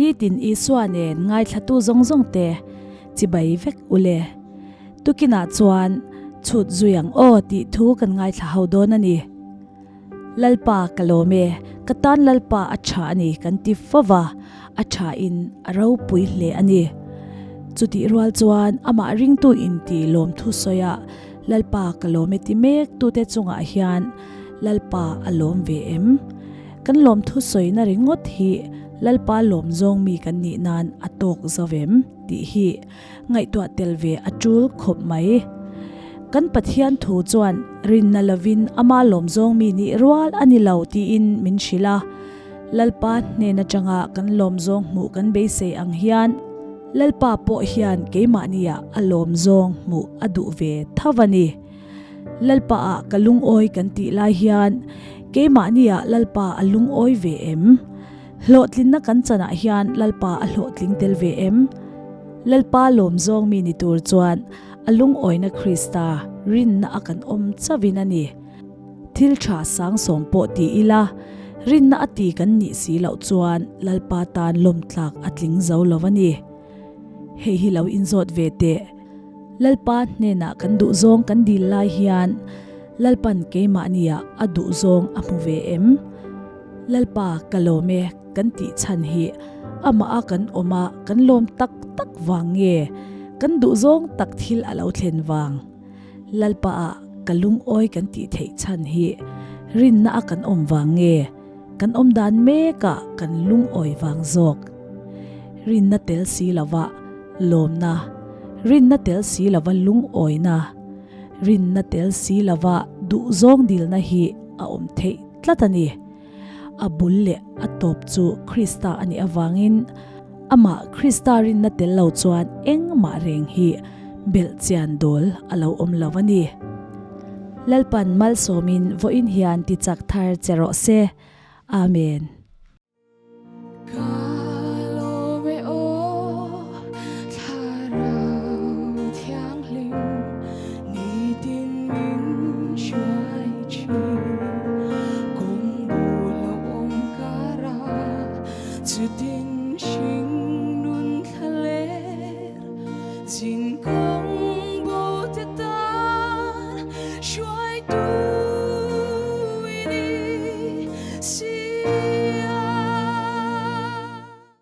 Nitin Isua nen ngaithlatu zawng zawng te chibai vek ule. Tukinah chuan chhut zui ang aw tih thu kan ngaithla ho dawn a ni. Lalpa ka lawm e, ka tan Lalpa a tha a ni kan ti fo va, a tha in a ropui hle a ni. Chutih rual chuan amah ringtu inti lawmthu sawiah Lalpa ka lawm e ti mek tute chungah hian Lalpa a lawm ve em? Kan lawmthu sawina ringawt hi Lalpa lawm zawng mi kan nih nan a tawk zo em tih hi ngaihtuah tel ve a tul khawp mai. Kan Pathian thu chuan rinna lovin ama lawm zawng mi nih rual a ni lo tiin min hrilh a. Lalpa hnen atanga kan lawm zawng hmuh kan beisei ang hian Lalpa pawh hian keimahniah a lawm zawng hmuh a duh ve tho a ni. Lalpa ah ka lungawi kan tih lai hian keimahniah Lalpa a lungawi ve em? Hlawhtlinna kan chanah hian Lalpa a hlawhtling tel ve em? Lalpa lawm zawng mi ni tur chuan a lungawina Krista rinna a kan awm chauhin a ni. Thil tha sang sawm pawh ti ila, rinna a ti kan nih si loh chuan Lalpa tan lawmtlak a tling zo lo a ni. Hei hi lo inzawt ve teh. Lalpa hnenah kan duhzawng kan dil lai hian Lalpan keimahniah a duhzawng a hmu ve em? Lalpa ka lawm e kan tih chhan hi amah a kan awm a kan lawm tak tak vang nge kan duhzawng tak thil a lo thlen vang? Lalpa ah ka lungawi kan tih theih chhan hi rinna a kan awm vang nge kan awm dan mek ah kan lungawi vang zawk? Rinna tel si lova lawmna, rinna tel si lova lungawina, rinna tel si lova duhzawng dilna hi a awm theih. tlat a ni. A bul leh a tawp chu Krista a nih avangin amah Krista rinna tel lo chuan engmah reng hi belh chian dawl a lo awm lo a ni. Lalpan malsawmin vawiin hian ti chak thar che rawh se. Amen.